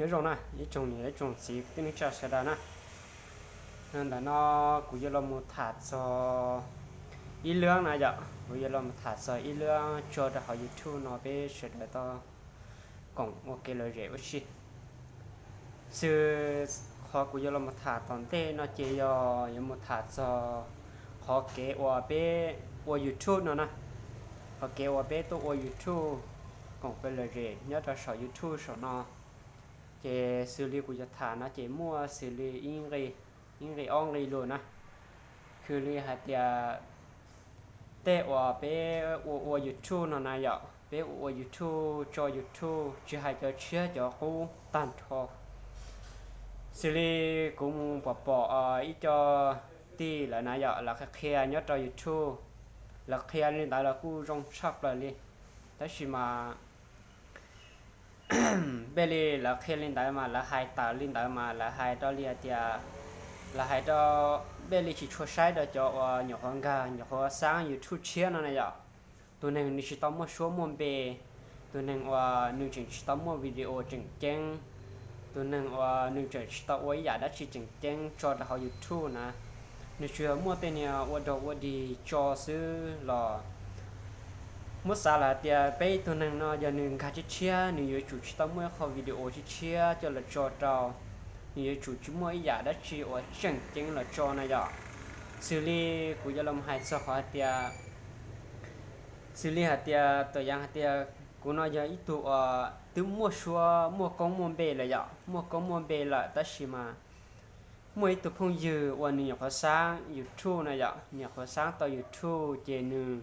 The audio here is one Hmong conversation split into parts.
Nyob zoo na ib tsoom niam ib tsoom txiv kwv tij neej tsa sawv daws na. Ntawm no kuv yuav los mus tham txog ib lub na yom, kuv yuav los mus tham txog ib lub tso rau hauv YouTube no peb sawv daws tau koom ua kev lom zem ua si. Xws qhov kuv yuav los mus tham tom ntej no ces yog yuav mus tham txog qhov kev uas peb ua YouTube no na, qhov kev uas peb tuaj ua YouTube koom kev lom zem nyob rau saum YouTube saum no. Ces xws li kuv yuav tham no ces muaj xws li ib nqi ob nqi lus na. Xws li hais tias tej uas peb ua ua YouTube no na yom, peb ua ua YouTube tso YouTube tsis hais cov tshiab cov qub tag nrho. Xws li kuv mus pom pom ib co tij lawv na yom, lawv qhia qhia nyob rau YouTube, lawv qhia li ntawd los kuj zoo tshaj plaws li. Tab sis mas npej li lawv qhia li ntawd mas lawv hais tawm li ntawd mas lawv hais rau li hais tias, lawv hais rau npej li tsis tshua saib rau cov uas nyuam qhuav nkag nyuam qhuav xaab YouTube tshiab no na yom. Tus neeg nws tsis tau muaj suab muaj npe, tus neeg uas nws tseem tsis tau muaj video tseem ceeb, tus neeg uas nws tseem tsis tau ua ib yam dab tsi tseem ceeb tso rau hauv YouTube na, nws tsuas yog muaj tej niag ua dog ua dig tso xwb los muab xav lawm hais tias peb ib tug neeg no yog nws nkag tshiab tshiab nws yuav tsum tsis tau muaj ib qho video tshiab tshiab coj los tso rau, nws yuav tsum tsis muaj ib yam dab tsi uas tseem ceeb los tso na yom. Xws li kuv yuav los hais txog qhov hais tias, xws li hais tias tuam yaav hais tias kuv no yog ib tug uas twb muaj suab muaj koob muaj npe lawm yom, muaj koob muaj npe lawm tab sis mas muaj ib tug phooj ywg uas nws nyuam qhuav xaab YouTube na yom, nyuam qhuav xaab tau YouTube ces nws,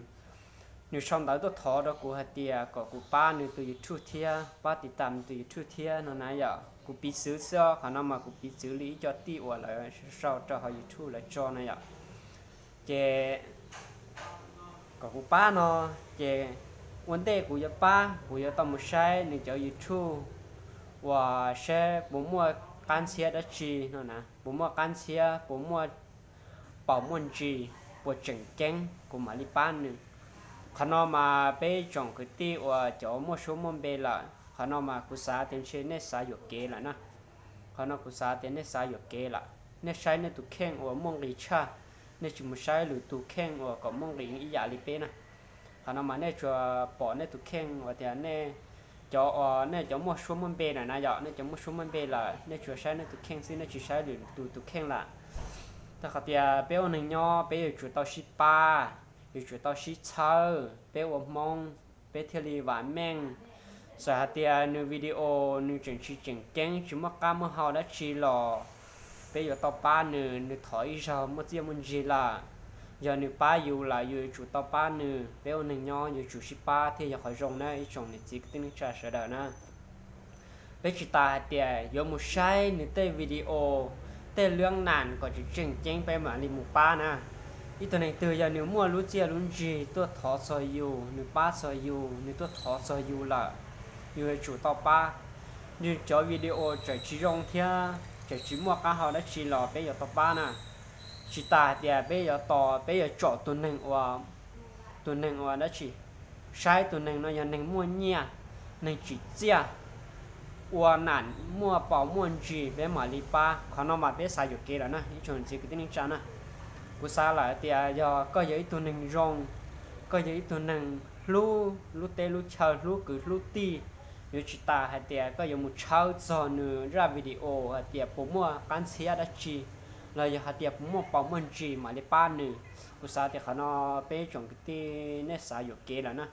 nws sau ntawv tuaj thov rau kuv hais tias kom kuv pab nws tus YouTube thiab, pab tiv tam nws tus YouTube thiab no na yom. Kuv piv txwv xwb, qhov no mas kuv piv txwv li ib co tij uas lawv sau rau hauv YouTube lawv tso na yom. Ces kom kuv pab no, ces ua ntej kuv yuav pab kuv yuav tau mus saib nws cov YouTube uas saib puas muaj qab ntxhiab dab tsi no na, puas muaj qab ntxhiab, puas muaj paus muaj ntsis, puas tseem ceeb kuv mam li pab nws. Qhov no mas peb tsoom kwv tij uas cov muaj suab muaj npe lawm, qhov no mas kuv xav tias ntshe nej xav yuam kev lawm na. Qhov no kuv xav tias nej xav yuam kev lawm, nej saib nej tus kheej uas muaj nqis tshaj, nej tsis mus saib lwm tus kheej uas kom muaj nqis ib yam li peb na. Qhov no mas nej tsuas pom nej tus kheej uas tias nej cov uas nej cov muaj suab muaj npe lawm na yom, nej cov muaj suab muaj npe lawm nej tsuas saib nej tus kheej xwb nej tsis saib lwm tus tus kheej lawm. Rau qhov tias peb ua neeg nyob peb yuav tsum tau sib pab, yuav tsum tau sib txhawb, peb ua Hmoob peb thiaj li vam meej. Txawm hais tias nws video nws tseem tsis tseem ceeb tsis muaj qab muaj hau dab tsi los peb yuav tau pab nws, nws thov ib zaug muaj txiaj muaj ntsig lawm, yog nws pab yus lawm yus yuav tsum tau pab nws. Peb ua neeg nyob yuav tsum sib pab thiaj yog qhov zoo na ib tsoom niam txiv kwv tij neej tsa sawv daws na. Peb tsis tas hais tias yuav mus saib nws tej video, tej lub nam kom tseem tseem ceeb peb mam li mus pab na. Ib tug neeg twg yog nws muaj lub txiaj lub ntsig tuaj thov txog yus, nws pab txog yus, nws tuaj thov txog yus lawm, yus yuav tsum tau pab. Nws cov video tseem tsis zoo thiab tseem tsis muaj qab hau dab tsi los peb yuav tau pab na. Tsis tas hais tias peb yuav tos, peb yuav tsom tus neeg uas, tus neeg uas dab tsi, saib tus neeg no yog neeg muaj nyiaj, neeg tsim txiaj, ua nam muaj paus muaj ntsis peb mam li pab. Qhov no mas peb xav yuam kev lawm na ib tsoom niam txiv kwv tij neej tsa na. Kuv xav lawm tias yog koj yog ib tug neeg zoo, koj yog ib tug neeg hlub lub teb lub chaw, hlub kwv hlub tij, yuav tsis tas hais tias koj yuav mus tshawb txog nws zaj video hais tias puas muaj qab ntxhiab dab tsi, los yog hais tias puas muaj paus muaj ntsis mam li pab nws. Kuv xav tias qhov no peb tsoom kwv tij nej xav yuam kev lawm na.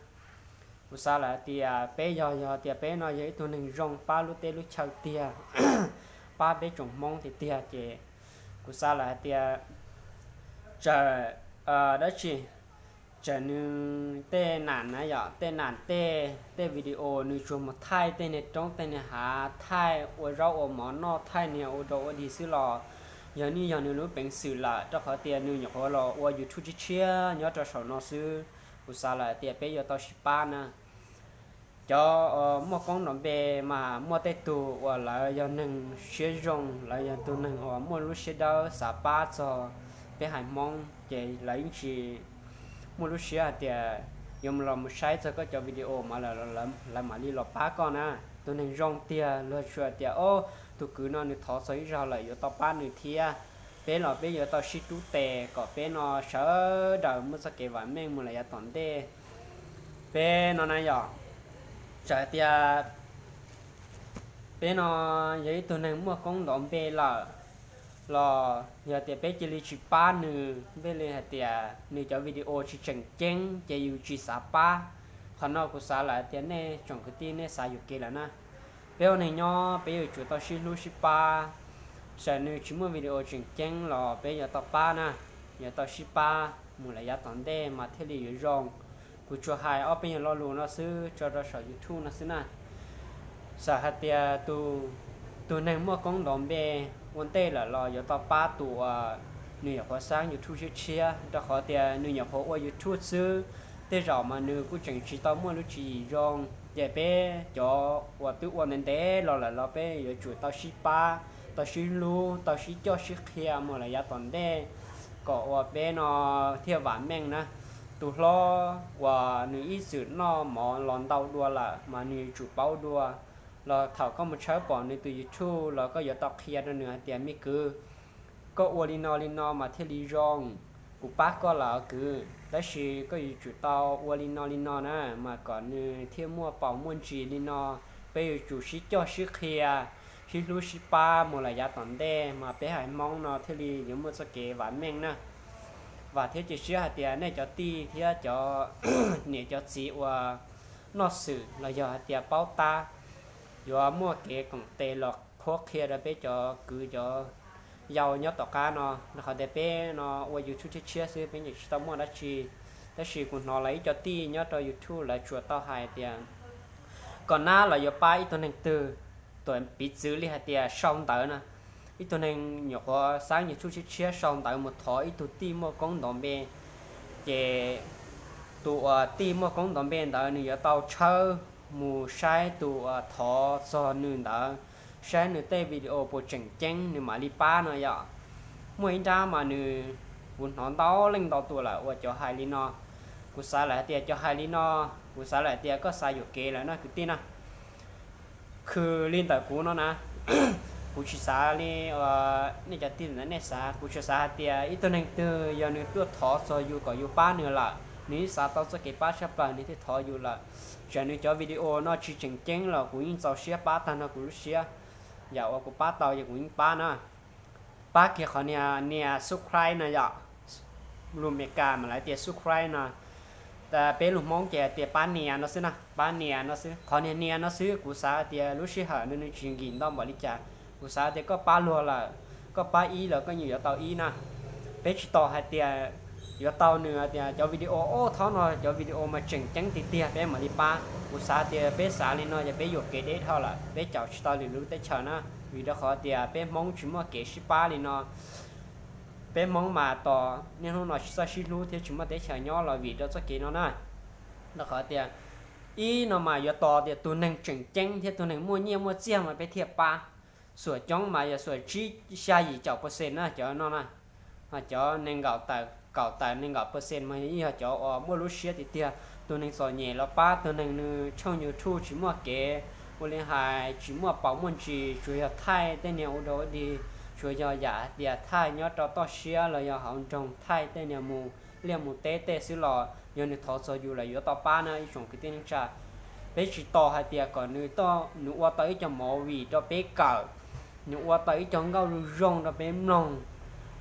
Kuv xav lawm hais tias peb yog, yog tias peb no yog ib tug neeg zoo pab lub teb lub chaw tiag, pab peb tsoom Hmoob tiag tiag ces kuv xav lawm hais tias txawm dab tsi, txawm nws tej nam na yom, tej nam tej, tej video nws tsuas mus thaij tej niag roob tej niag hav, thaij ua zaub ua mov noj, thaij niag ua dog ua dig xwb los yog nws, yog nws lub peev xwm lawm, rau qhov tias nws nyuam qhuav los ua YouTube tshiab tshiab nyob rau saum no xwb. Kuv xav lawm tias peb yuav tau sib pab na. Cov muaj koob nrov npe mas muaj tej tug uas lawv yog neeg siab zoo, lawv yog tus neeg uas muaj lub siab dawb xav pab txog peb haiv Hmoob ces lawv yeej tsis muaj lub siab hais tias yuav los mus saib txog koj cov video mas lawv mam li los pab koj na. tus neeg zoo tiag, luag tsuas tias ob tug kwv no nws thov txog ib zaug lawm yuav tau pab nws thiab. Peb los peb yuav tau sib rub tes kom peb no sawv daws muaj txoj kev vam meej mus lawm yav tom ntej. Peb no na yog, txawm hais tias peb no yog ib tug neeg muaj koob ntov npe lawm los yog tias peb cia li tsis pab nws, npej li hais tias nws cov video tsis tseem ceeb ces yus tsis xav pab. Qhov no kuv xav lawm tias nej tsoom kwv tij nej xav yuam kev lawm na. Peb ua neeg nyob peb yuav tsum tau sib hlub sib pab. Txawm nws tsis muaj video tseem ceeb los peb yuav tau pab na, yuav tau sib pab mus lawm yav tom ntej mas thiaj li yuav zoo. Kuv tsuas hais ob peb nyuag lo lus no xwb tso rau saum YouTube no xwb na. Txawm hais tias tus neeg muaj koob ntov npe ua ntej lawm los yuav tau pab tus uas nws nyuam qhuav xab YouTube tshiab tshiab, rau qhov tias nws nyuam qhuav ua YouTube xwb, tej zaum mas nws kuj tseem tsis tau muaj lub tswv yim zoo. Ces peb cov uas twb ua ntev ntev los lawm los peb yuav tsum tau sib pab, tau sib hlub, tau sib coj sib qhia mus lawm yav tom ntej kom uas peb no thiaj vam meej na. Tus hlob uas nws ib txwm noj mov los ntau dua lawm mas nws yuav tsum paub dua, los thaum koj mus tshawb pom nws tus YouTube los koj yuav tau qhia rau nws hais tias me kwv, koj ua li no li no mas thiaj li zoo. Kuv pab koj lawm kwv, tab sis koj yuav tsum tau ua li no li no na mas kom nws thiaj muaj paus muaj ntsis li no. Peb yuav tsum sib coj sib qhia, sib hlub sib pab mus lawm yav tom ntej mas peb haiv Hmoob no thiaj li yuav muaj txoj kev vam meej na. Vam thiab cia siab hais tias nej cov tij thiab cov niam cov txiv uas noj xwm los yog hais tias paub tab yuav muaj kev koom tes los qhuab qhia rau peb cov kwv cov yau nyob tom qab no, rau qhov tias peb no ua YouTube tshiab tshiab xwb peb nyeem tsis tau muaj dab tsi. Tab sis kuv hnov lawv ib co tij nyob rau YouTube lawv tsuas tau hais tias kom nab los yuav pab ib tug neeg twg, tuam piv txwv li hais tias sau ntawv na, ib tug neeg nyuam qhuav xab YouTube tshiab tshiab sau ntawv mus thov ib tug tij muaj koob ntov npe, ces tus uas tij muaj koob ntov npe ntawd nws yuav tau tshawb mus saib tus uas thov txog nws ntawd, saib nws tej video puas tseem ceeb nws mam li pab no yom. Muaj ib nrab mas nws, kuv hnov ntau leej ntau tus lawm uas cov hais li no. Kuv xav lawm hais tias cov hais li no, kuv xav lawm hais tias koj xav yuam kev lawm na kwv tij na. Khwv li ntawm kuv no na, kuv tsis xav li nej cov tij ntawd nej xav, kuv tsuas xav hais tias ib tug neeg twg yog nws tuaj thov txog yus kom yus pab nws lawm, nws yeej xav tau txoj kev pab tshaj plaws nws thiaj thov yus lawm. Txawm nws cov video no tsis tseem ceeb los kuv yeej txaus siab pab tag nrho kuv lub siab. Yam uas kuv pab tau ces kuv yeej pab na. Pab kiag qhov niag nias subscribe no yom, lus Meskas mas lawv tias subscribe no, peb lus Hmoob ces tias pab nias no xwb na, pab nias no xwb. Qhov niag nias no xwb kuv xav tias lub sij hawm no nws tsis nkim ntau npaum li cas, kuv xav tias koj pab luag lawm, koj pab ib los koj yeej yuav tau ib na. Peb tsis tos hais tias yuav tau nws tias cov video ob thaub no cov video mas tseem ceeb tiag tiag peb mam li pab. Kuv xav tias peb xav li no ces peb yuam kev deb dhau lawm, peb caum tsis tau lwm lub teb chaws na, vim rau qhov tias peb Hmoob tsis muaj kev sib pab li no. Peb Hmoob mas tos niaj hnub no tsis txawj sib hlub thiab tsis muaj teb chaws nyob los vim rau txoj kev no na. Rau qhov tias ib no mas yuav tos tias tus neeg tseem ceeb thiab tus neeg muaj nyiaj muaj txiag mas peb thiaj pab. Xuam coob mas yog xuam tsib xya yim caum percent na cov no na. Ho cov nees nkaum tawm kaum tawm nees nkaum percent mas yog cov uas muaj lub siab tiag tiag. Tus neeg txom nyem los pab, tus neeg nws tshooj YouTube tsis muaj kev, ua li hais tsis muaj paus muaj ntsis, tsuas yog thaij tej niag ua dog ua dig, tsuas yog yam tias thaij nyob rau toj siab los yog hauv nroog, thaij tej niag mus liaj mus teb tej xwb los yog nws thov txog yus lawm yuav tau pab na ib tsoom kwv tij neej tsa. Peb tsis tos hais tias kom nws, nws ua tau ib co movie rau peb kawm, nws ua tau ib co nkauj zoo zoo rau peb mloog,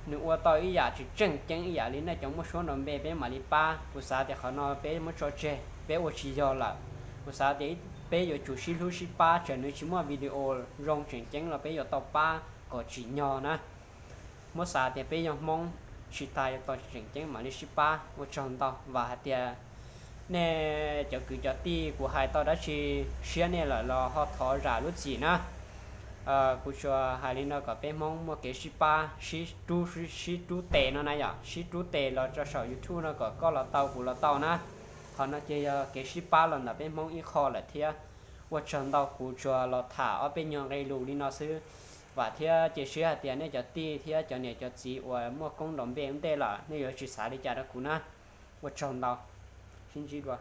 nws ua tau ib yam tsis tseem ceeb ib yam li nej cov muaj suab nrov npe peb mam li pab. Kuv xav tias qhov no peb muab tso tseg, peb ua tsis yog lawm. Kuv xav tias peb yuav tsum sib hlub sib pab, txawm nws tsis muaj video zoo tseem ceeb los peb yuav tau pab kom tsim nyog na. Muab xav tias peb yog Hmoob, tsis tas yuav tau tseem ceeb mam li sib pab. Ua tsaug ntau, vam hais tias nej cov kwv cov tij kuv hais tau dab tsi siab nej lawm los ho thov zam lub txim na. Kuv tsuas hais li no kom peb Hmoob muaj kev sib pab, sib rub, sib rub tes no na yom, sib rub tes los rau saum YouTube no kom koj los tau kuv los tau na. Qhov no ces yog kev sib pab los ntawm peb Hmoob ib qho lawm thiab. Ua tsaug ntau, kuv tsuas los tham ob peb nyuag nqe lus li no xwb. Vam thiab cia siab hais tias nej cov tij thiab cov niam cov txiv uas muaj koob nrov npe ua ntej lawm nej yuav tsis xav li cas rau kuv na. Ua tsaug ntau, sib ntsib dua.